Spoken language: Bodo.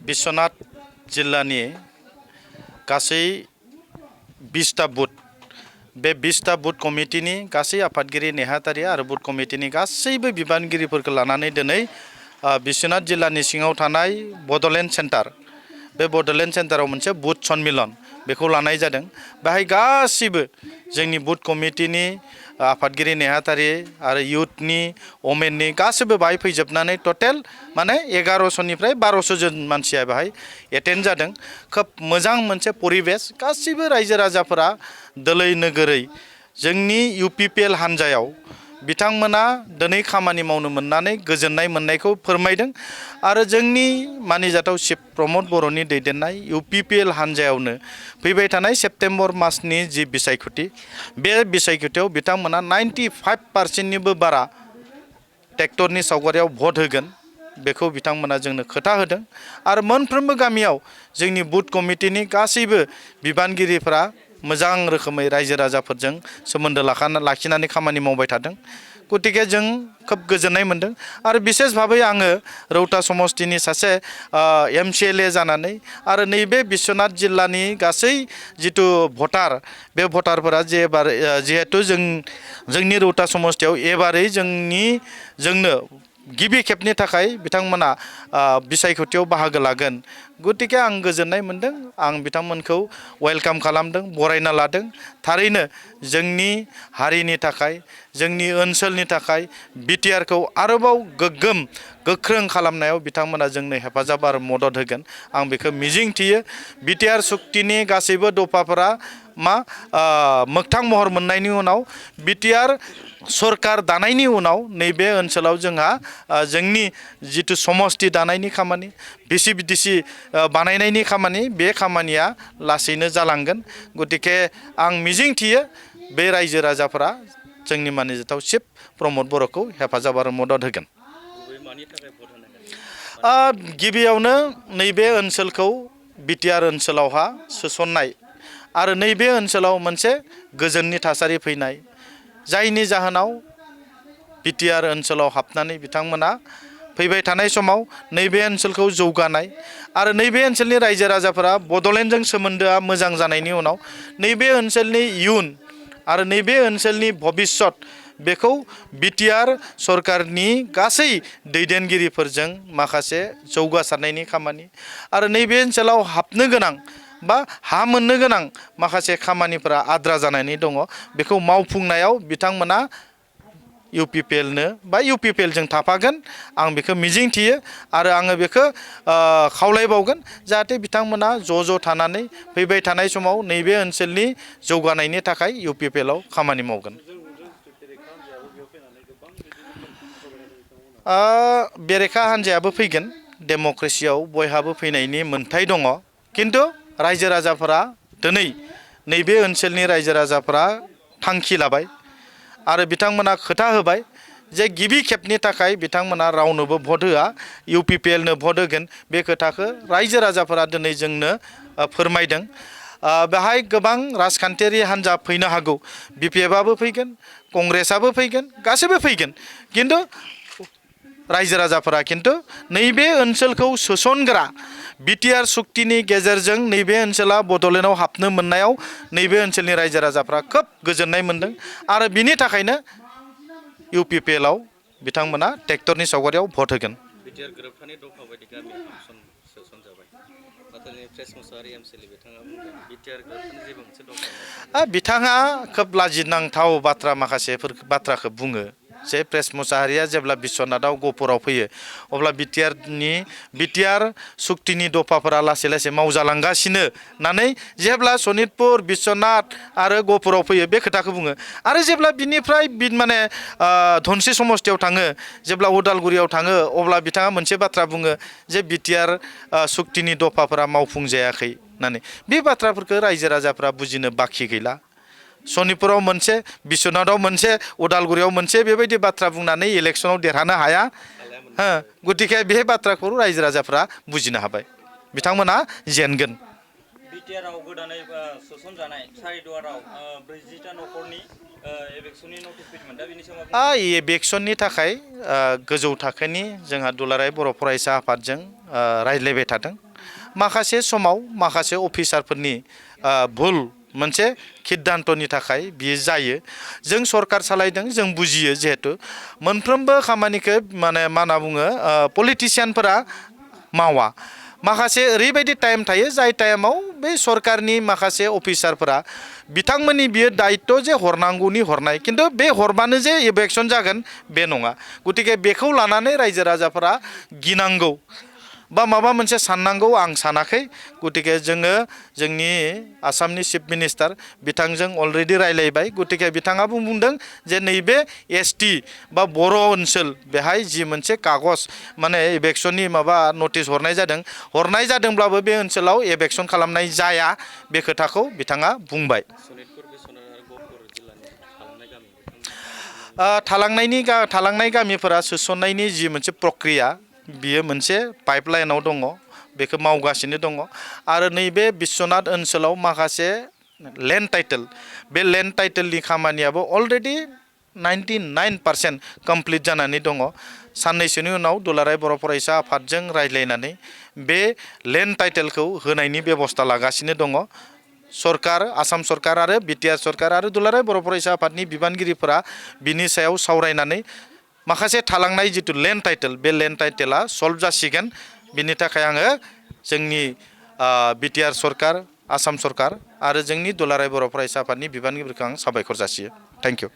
बिश्वनाथ जिल्लानि गासै 20टा बुथ बे 20टा बुथ कमिटिनि गासै आफादगिरि नेहाथारि आरो बुथ कमिटिनि गासैबो बिबानगिरिफोरखौ लानानै दिनै बिश्वनाथ जिल्लानि सिङाव थानाय बड'लेण्ड सेन्टार बे बड'लेण्ड सेन्टाराव मोनसे बुथ सन्मिलन बेखौ लानाय जादों। बेहाय गासैबो जोंनि बुथ कमिटिनि आफादगिरि नेहाथारि आरो इयुथनि वमेननि गासैबो बाहाय फैजोबनानै टटेल माने 1100निफ्राय 1200 जन मानसिया बेहाय एटेन्ड जादों। खोब मोजां मोनसे परिबेस गासैबो रायजो राजाफोरा दोलै नोगोरै जोंनि UPPL हान्जायाव बिथांमोना दिनै खामानि मावनो मोननानै गोजोननाय मोननायखौ फोरमायदों आरो जोंनि मानिजाथाव चिफ प्रमद बर'नि दैदेननाय UPPL हान्जायावनो फैबाय थानाय सेप्तेम्बर मासनि जि बिसायख'थि बे बिसायख'थियाव बिथांमोना 95% बारा ट्रेक्टरनि सावगारियाव भट होगोन बेखौ बिथांमोना जोंनो खोथा होदों आरो मोनफ्रोमबो गामियाव जोंनि बुथ कमिटिनि गासैबो बिबानगिरिफोरा मोजां रोखोमै रायजो राजाफोरजों सोमोन्दो लाखिनानै खामानि मावबाय थादों। गतिके जों खोब गोजोननाय मोनदों आरो बिसेस भाबै आङो रौता समष्टिनि सासे MCLA जानानै आरो नैबे बिश्वनाथ जिल्लानि गासै जितु भटार बे भटारफोरा जिहेतु जोंनि रौता समष्टियाव एबारै जोंनो गिबि खेबनि थाखाय बिथांमोना बिसायख'थियाव बाहागो लागोन। गतिके आं गोजोननाय मोनदों। आं बिथांमोनखौ वेलकाम खालामदों, बरायना लादों। थारैनो जोंनि हारिनि थाखाय जोंनि ओनसोलनि थाखाय BTRखौ आरोबाव गोख्रों खालामनायाव बिथांमोना जोंनो हेफाजाब आरो मदद होगोन आं बेखौ मिजिंथियो। BTR सुक्तिनि गासैबो दफाफोरा मोगथां महर मोननायनि उनाव BTR सरकार दानायनि उनाव नैबे ओनसोलाव जोंहा जोंनि जितु समष्टि दानायनि खामानि BC बानायनायनि खामानि बे खामानिया लासैनो जालांगोन। गतिके आं मिजिंथियो बे रायजो राजाफोरा जोंनि मानिजाथाव चिफ प्रमद बर'खौ हेफाजाब आरो मदद होगोन। गिबियावनो नैबे ओनसोलखौ BTR ओनसोलावहा सोसननाय आरो नैबे ओनसोलाव मोनसे गोजोननि थासारि फैनाय जायनि जाहोनाव BTR ओनसोलाव हाबनानै बिथांमोना फैबाय थानाय समाव नैबे ओनसोलखौ जौगानाय आरो नैबे ओनसोलनि रायजो राजाफोरा बड'लेण्डजों सोमोन्दोआ मोजां जानायनि उनाव नैबे ओनसोलनि इयुन आरो नैबे ओनसोलनि भबिष्यत बेखौ BTR सरकारनि गासै दैदेनगिरिफोरजों माखासे जौगासारनायनि खामानि आरो नैबे ओनसोलाव हाबनो गोनां बा हा मोननो गोनां माखासे खामानिफोरा आद्रा जानानै दङ बेखौ मावफुंनायाव बिथांमोना UPPLनो बा UPPLजों थाफागोन आं बेखौ मिजिंथियो आरो आङो बेखौ खावलायबावगोन जाहाथे बिथांमोना ज' थानानै फैबाय थानाय समाव नैबे ओनसोलनि जौगानायनि थाखाय UPPLआव खामानि मावगोन। बेरेखा हान्जायाबो फैगोन। डेम'क्रेसियाव बयहाबो फैनायनि मोन्थाय दङ किन्तु रायजो राजाफोरा दिनै नैबे ओनसोलनि रायजो राजाफोरा थांखि लाबाय आरो बिथांमोना खोथा होबाय जे गिबि खेबनि थाखाय बिथांमोना रावनोबो भट होआ UPPLनो भट होगोन बे खोथाखौ रायजो राजाफोरा दिनै जोंनो फोरमायदों। बेहाय गोबां राजखान्थियारि हान्जा फैनो हागौ BPFआबो फैगोन, कंग्रेसआबो फैगोन, गासैबो फैगोन किन्तु रायजो राजाफोरा किन्तु नैबे ओनसोलखौ सोसनग्रा BTR सुक्तिनि गेजेरजों नैबे ओनसोला बड'लेण्डआव हाबनो मोननायाव नैबे ओनसोलनि रायजो राजाफ्रा खोब गोजोननाय मोनदों आरो बिनि थाखायनो UPPLआव बिथांमोना ट्रेक्टरनि सावगारियाव भट होगोन। BTR गोरोबथानि दफा बायदि गामि सोसनजाबाय नाथाय प्रेस मुसाहारि MCLA बिथाङा बुंदों BTR गोरोबथानि जेबो मोनसे दफा बिथाङा खोब लाजिनांथाव माखासे बाथ्राखौ बुङो जे प्रेस मुसाहारिया जेब्ला बिश्वनाथआव गहपुराव फैयो अब्ला BTR सुक्तिनि दफाफोरा लासै लासै मावजालांगासिनो होननानै जेब्ला सनितपुर बिश्वनाथ आरो गहपुराव फैयो बे खोथाखौ बुङो आरो जेब्ला बिनिफ्राय माने धनस्रि समष्टियाव थाङो जेब्ला उदालगुरियाव थाङो अब्ला बिथाङा मोनसे बाथ्रा बुङो जे BTR सुक्तिनि दफाफोरा मावफुंजायाखै होननानै बे बाथ्राफोरखौ रायजो राजाफ्रा बुजिनो बाखि गैला। सनितपुराव मोनसे, बिश्वनाथआव मोनसे, उदालगुरियाव मोनसे बेबायदि बाथ्रा बुंनानै इलेक्सनाव देरहानो हाया। गतिके बे बाथ्राखौ रायजो राजाफ्रा बुजिनो हाबाय बिथांमोना जेनगोन। BTRआव गोदानै सोसनजानाय सारिदुवाराव 40टा न'खरनि एभेक्सननि नटिस फैदोंमोन दा बेनि सायाव एभेक्सननि थाखाय गोजौ थाखोनि जोंहा दुलाराय बर' फरायसा आफादजों रायज्लायबाय थादों माखासे समाव माखासे अफिसारफोरनि भुल मोनसे सिद्धान्तनि थाखाय बियो जायो जों सरकार सालायदों जों बुजियो जिहेतु मोनफ्रोमबो खामानिखौ माने मा होनना बुङो पलिटिशियानफोरा मावा माखासे ओरैबायदि टाइम थायो जाय टाइमाव बे सरकारनि माखासे अफिसारफोरा बिथांमोननि बियो दायित्व जे हरनांगौनि हरनाय खिन्थु बे हरबानो जे इभेक्सन जागोन बे नङा गतिके बेखौ लानानै रायजो राजाफोरा गिनांगौ बा माबा मोनसे साननांगौ आं सानाखै गतिके जोङो जोंनि आसामनि चिफ मिनिस्टार बिथांजों अलरेडि रायलायबाय गतिके बिथाङाबो बुंदों जे नैबे एसटि बा बर' ओनसोल बेहाय जि मोनसे कागज माने इभेक्सननि माबा नटिस हरनाय जादोंब्लाबो बे ओनसोलाव इभेक्सन खालामनाय जाया बे खोथाखौ बिथाङा बुंबाय थालांनाय गामिफोरा सोसननायनि जि मोनसे प्रक्रिया बियो मोनसे पाइपलाइनाव दङ बेखौ मावगासिनो दङ आरो नैबे बिश्वनाथ ओनसोलाव माखासे लेन्ड टाइटेल बे लेन्ड टाइटेलनि खामानियाबो अलरेडि 99% कमप्लिट जानानै दङ साननैसोनि उनाव दुलाराय बर' फरायसा आफादजों रायज्लायनानै बे लेन्ड टाइटेलखौ होनायनि बेबस्था लागासिनो दङ सरकार आसाम सरकार आरो बिटिआर सरकार आरो दुलाराय बर' फरायसा आफादनि बिबानगिरिफोरा बिनि सायाव सावरायनानै माखासे थालांनाय जितु लेन्ड टाइटेल बे लेन्ड टाइटेला सल्भ जासिगोन बिनि थाखाय आङो जोंनि बिटिआर सरकार आसाम सरकार आरो जोंनि दुलाराय बर' फरायसा आफादनि बिबानगिरिफोरखौ आं साबायखर जासियो थेंक इउ